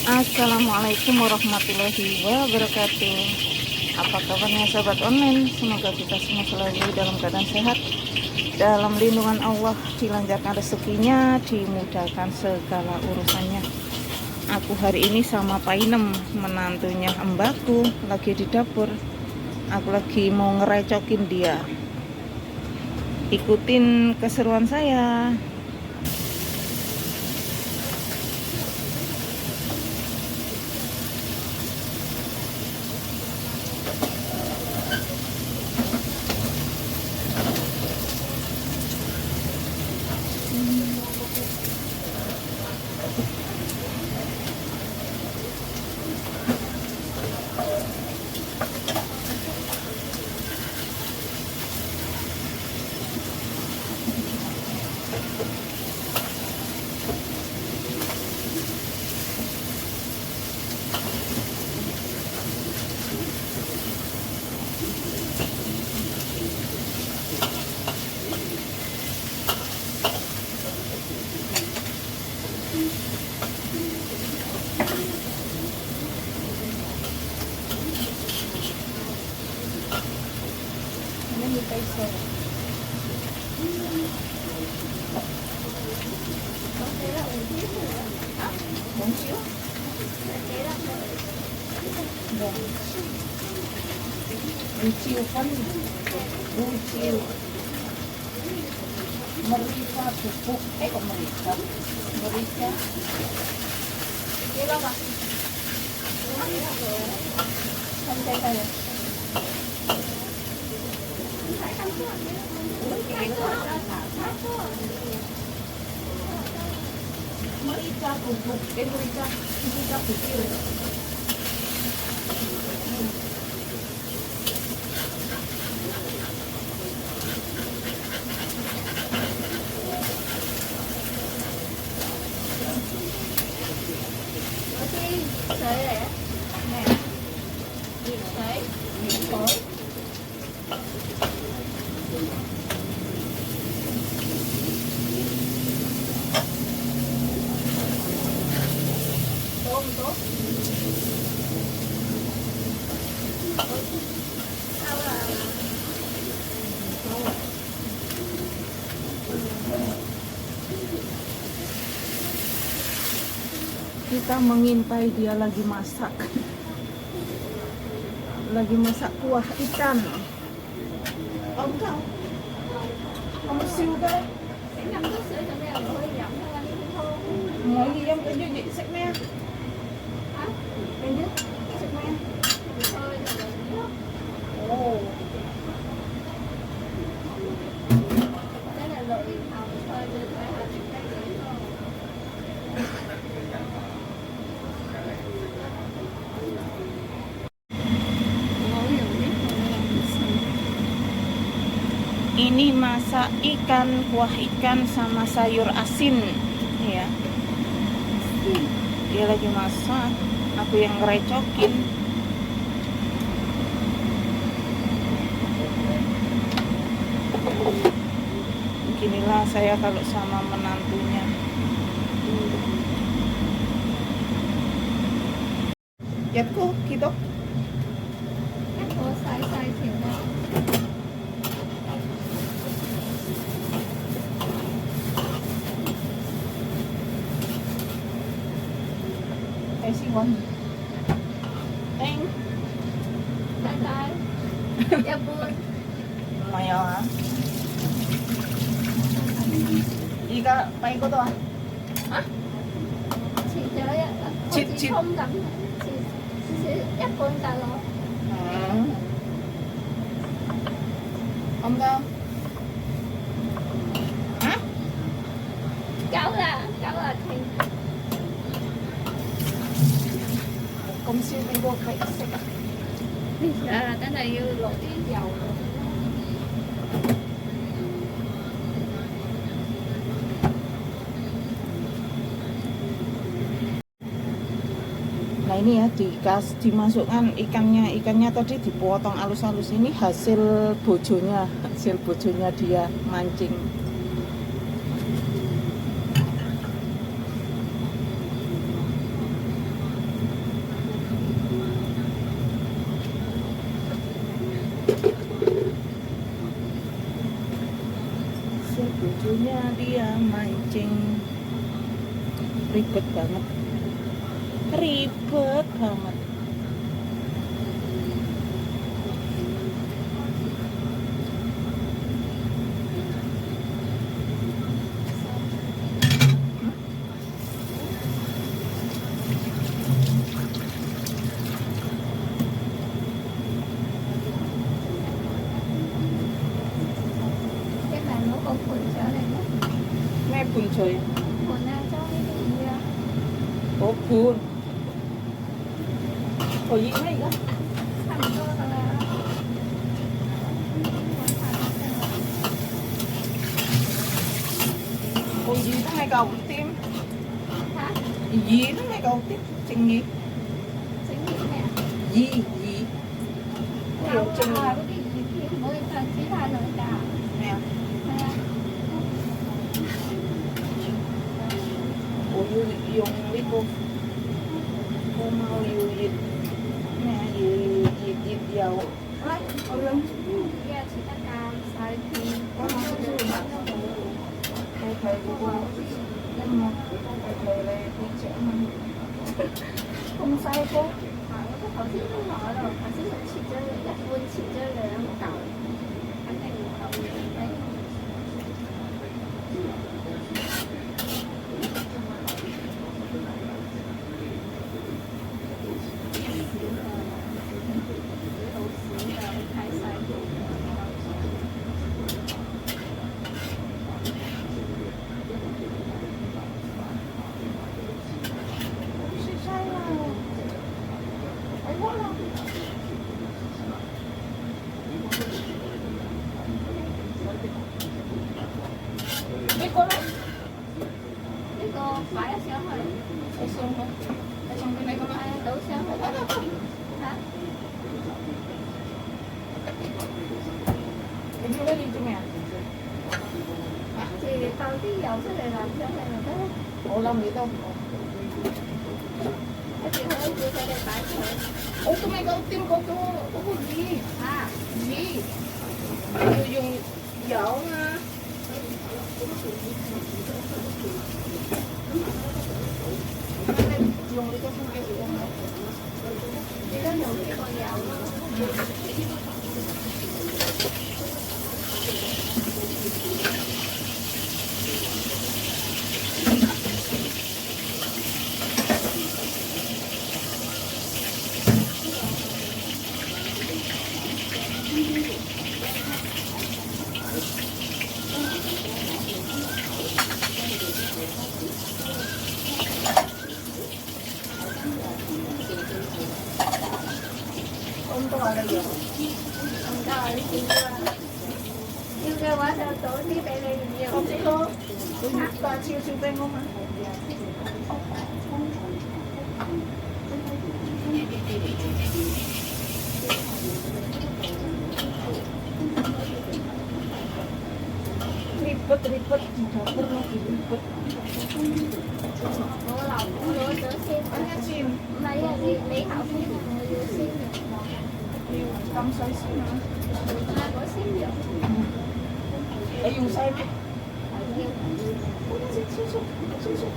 Assalamualaikum warahmatullahi wabarakatuh. Apa kabarnya sahabat online? Semoga kita semua selalu dalam keadaan sehat, dalam lindungan Allah, dilancarkan rezekinya, dimudahkan segala urusannya. Aku hari ini sama Painem, menantunya Mbakku, lagi di dapur. Aku lagi mau ngerecokin dia. Ikutin keseruan saya. Lucio kan, Lucio Mereka pupuk, kok Mereka kira mas santai saya Mereka pupuk, Mereka pupuk. Sấy này á, nè, nhịp sấy, nhịp khối. Tôm tốt. Sao là kita mengintai dia lagi masak kuah ikan. Ông không? Ông siêu cái món gì em tự nhiên sạch me em biết sạch me. Ồ ini masak ikan, kuah ikan sama sayur asin ya. Dia lagi masak, aku yang ngerecokin. Beginilah saya kalau sama menantunya. Yatku gitu. One. Thank. Bye bye. Dạ vui. Mày hả? 이가 빠이거든. hả? Chị chơi ạ. Chị không cầm. Chị ép con cà lò. Không đâu. Hả? Cháu là thầy. Công siêu đi vô phải xịt. Dạ, cái này như lỗ tí dầu rồi. Nah ini ya dimasukkan ikannya tadi dipotong halus-halus. Ini hasil bojonya dia mancing. Sebetulnya dia mancing ribet banget. Cái này nó có cuộn trở này nhé. แม่ปุ่นเฉย Cuộn ra cho cái gì ra. โอ้พูนโอ้ยิงให้อีกแล้ว Thành cho là โอ้ยีทั้งไงเก่าtim hả? ยีทั้งไงเก่าtim chừng gì Chính vì nè.ยียี Đâu chừng rồi cái gì kia mới cần chỉ là lời đào. แมว Nè. โอ้ยยงลิโกโอ้เมาอยู่ยิดแม่ยิดเดียวเอาเรื่อง Giờ chỉ ta cài xài thì ก็มาสู้ๆแบบใครๆก็ว่าแล้วมันใครๆเลยที่เจ้ามัน không sai cô. Hỏi nó có khẩu khí không nói rồi. Khẩu khí là chỉ chơi rất vui chỉ chơi là nó cậu. Anh này không đấy. Biết cô đấy. Cái cô phải là sao rồi? Ở xong không? Ở xong cái này có nói. Đủ sao rồi? Hả? Em vô đây đi cho mẹ. Thì tao tí dầu sẽ lại làm cho này là thế. Ủa Long vậy đâu? Cái chị hơi chưa phải để tại thôi. Ủa tụi mày có tim cô có gì? À, Gì? Mày dùng dậu mà. Dùng đi cho xong cái gì không? chị có dùng cái con dầu đó. Ông có gọi là gì? Không rồi, chị chưa kêu quá sao tối đi đây đây nhiều. Không thích luôn. Tôi nhắc ta chiêu siêu tên không ạ? Ribet, dapur lagi ribet. Bố lòng bố lối tớ xin. Banyak sim. Mấy là đi lấy học phí thì người yêu xin được. Kamu saya sim. Hai bố xin được. Dùng sai mấy? Nhiều. Susu.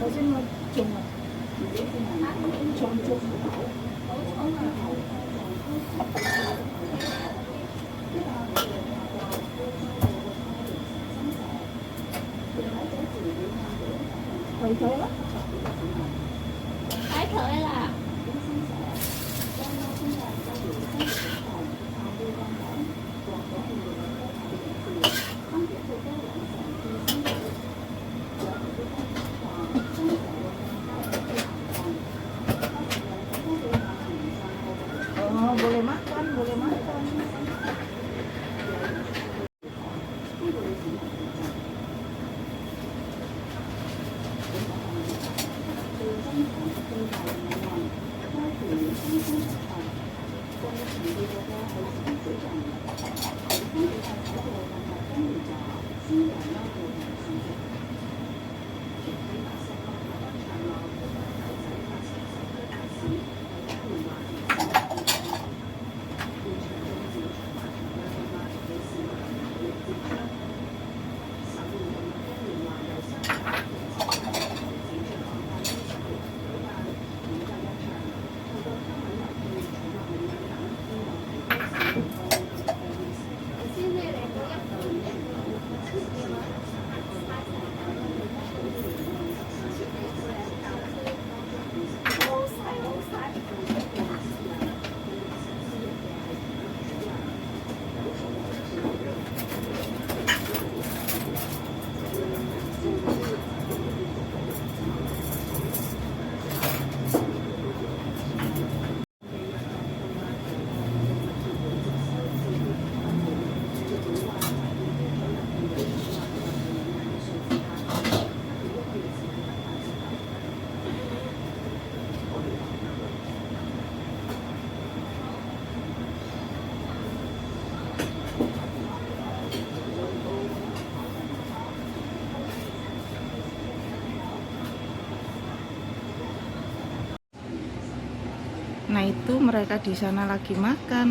Có xin một chùng à? Chùng. Thấy thế lắm. Thái thở là Boleh makan. Nah itu mereka di sana lagi makan.